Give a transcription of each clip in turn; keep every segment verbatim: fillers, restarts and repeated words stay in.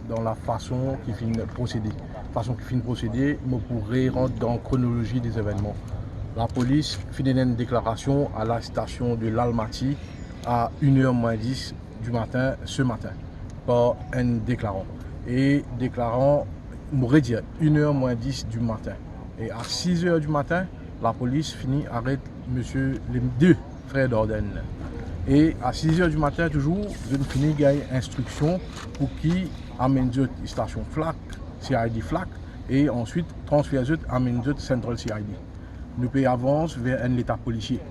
Dan la fason ki finn prosede. Fason ki finn prosede, mo pou re rant dan kronolozi de zevennman. Lapolis finn ena enn deklarasion a la stasion de Lalmati a inn er mwin dis di matin, se matin, par enn deklaran. E deklaran, mo redir, inn er mwin dis di matin. E a sis er di matin, lapolis fini aret misie, le de frer Dardenne. E a sis er di matin touzour, zot fini gagn instriksion pou ki amenn zot stasion Flacq, C I D Flacq, e answit transfer zot, amenn zot Central C I D. Nou pe avans ver enn leta polisie.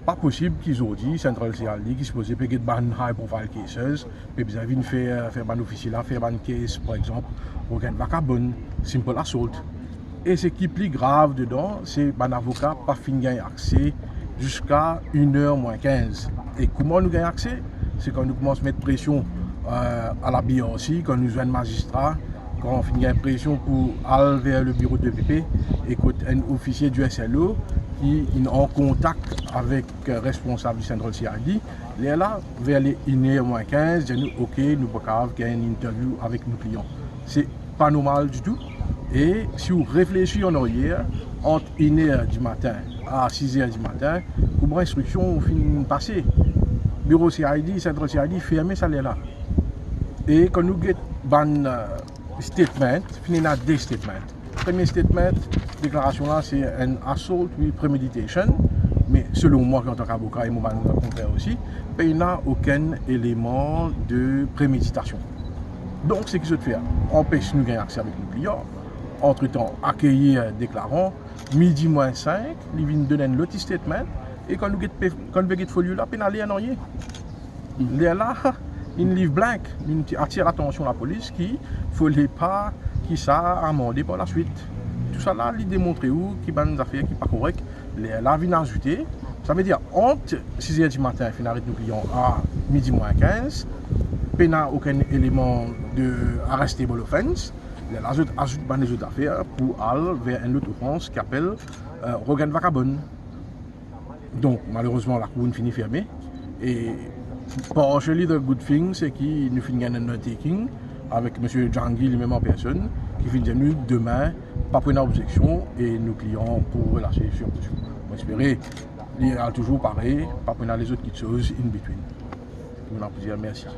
Pa posib ki zordi Central C I D, ki sipoze pe get bann high profile cases, pe bizin vinn fer, fer bann ofisie la fer bann case, par exanp, Roguin Vacabonne, simple assault. E seki pli grav dedan, se bann avoka pa finn gagn akse ziska inn er mwin kinz. E kouma nou gagn akse? Se kan nou koumans met presion, eh, a la B R C, kan nou zwenn mazistra, kan finn gagn presion pou al ver le biro de P P, e kot enn ofisie di S L O ki inn an kontak avek responsab di Central C I D, lerla, ver le inn er mwin kinz, dir nou, "Ok, nou pa kapav gagn enn interview avek nou klian." Se pa normal ditou. E si ou reflesi an aryer, ant inn er di matin a sis er di matin, kouma instriksion finn pase? Biro C I D, Central C I D ferme sa lerla. E kan nou get bann, eh, statement, finn ena de statement. Premie statement, deklarasion la se enn assault with premeditation, me selon mwa ki antan ki avoka e mo bann konfrer osi, pena okenn eleman de premeditasion. Donk, seki zot fer, anpes nou gagn akse avek nou klian, antretan, akeyir deklaran, midi mwin sink, li vinn donn enn lot statement, e kan nou get pe-, kan nou pe get folio la, pena ler nanye. Lerla, inn liv blank, inn ti-, atir latansion lapolis ki fode pa ki sa amande par laswit. Tousala, li demontre ou ki bann zafer ki pa korek, lerla vinn azoute. Savedir, ant sis er di matin, finn aret nou klian a midi mwin kinz, pena okenn eleman de arrestable offense. Lerla zot azout bann lezot zafer pou al ver enn lot ofans ki apel, eh, Roguin Vacabonne. Donk, malerezman, lakour inn fini ferme. E partially the good thing, se ki nou finn gagn enn undertaking avek misie Janggi limem an personn, ki finn dir nou, demin, pa pou ena obzeksion e nou klian pou relase sir presion. Mo espere, li al touzour parey, pa pou ena lezot kiksoz in between. Mo dir mersi.